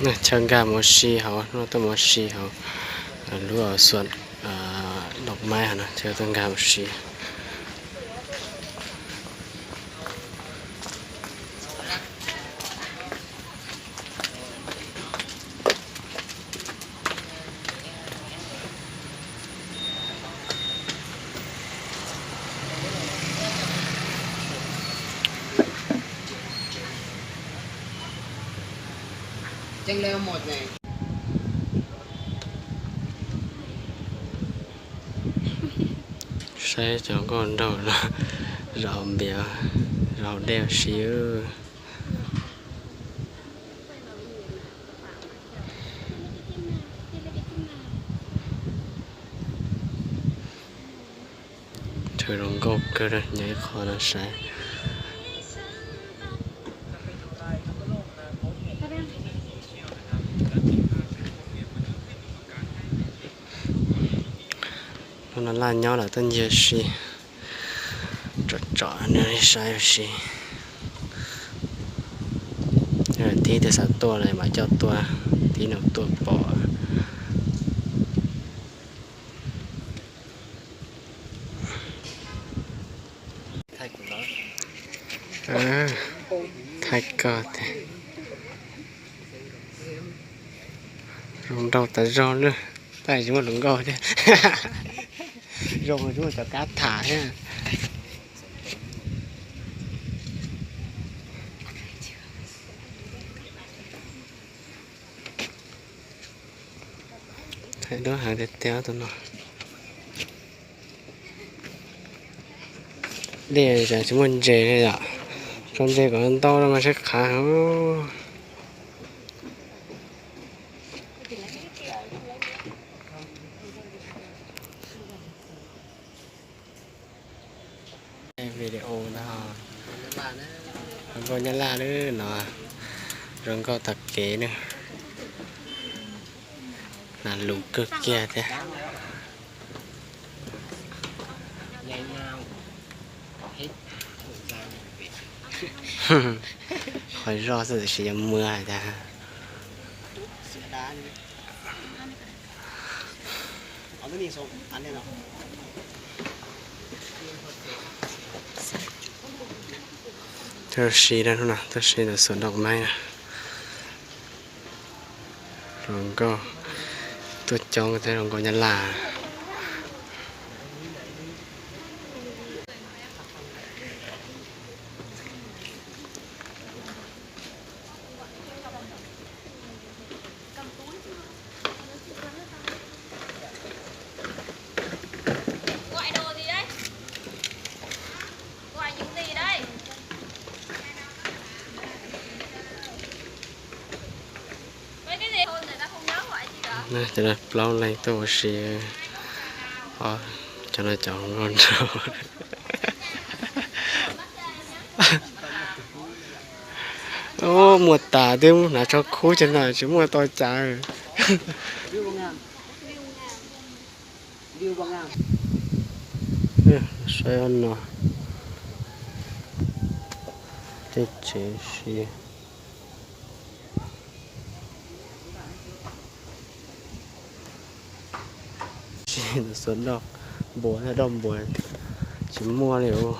Chaw nkag mus si hauv, tuaj mus si hauv lub xuas doo maib no, chaw tuaj nkag mus si. Saib cov nkauj nraug no, zov npias, zov dej si. Chaw zoo nkauj kawg, nyob ib qho no saib. Hnub no laj nyob lawm tuaj ncig si, tsom tsom nws saib ua si. Tib twg xav tuaj los mam coj tuaj, tib nus tuaj pom. Thaij koj tiag. Zoo nraug tas zog lawm, tab sis tsis muaj hluas nkauj thiab. Zoo tsis muaj cov kab tham thiab. Thaij duab heev tiag tiag tus no. Dej tsis muaj ntses li yom. Tso ntses kom ntau mas saib qhav heev. Video no, zoo nkauj Nyab Laj lawm no, zoo nkauj tag kev na. Nas lus kawg kiag thiab. Qhov zoj xwb tiam sis yuav muag hais tias. Tuaj si, tuaj si ntawm xuas doo maib na. Hluas nkauj tuaj coob thiab, hluas nkauj Nyab Laj. Cov no plaub leeg tuaj ua si, cov no cov nkauj nraug. Muaj tas twb hnav tsho khub cov no tsis muaj tau cas. Saib no, tej tsev si. Xuas doj npua, doj npua tsis muaj li os.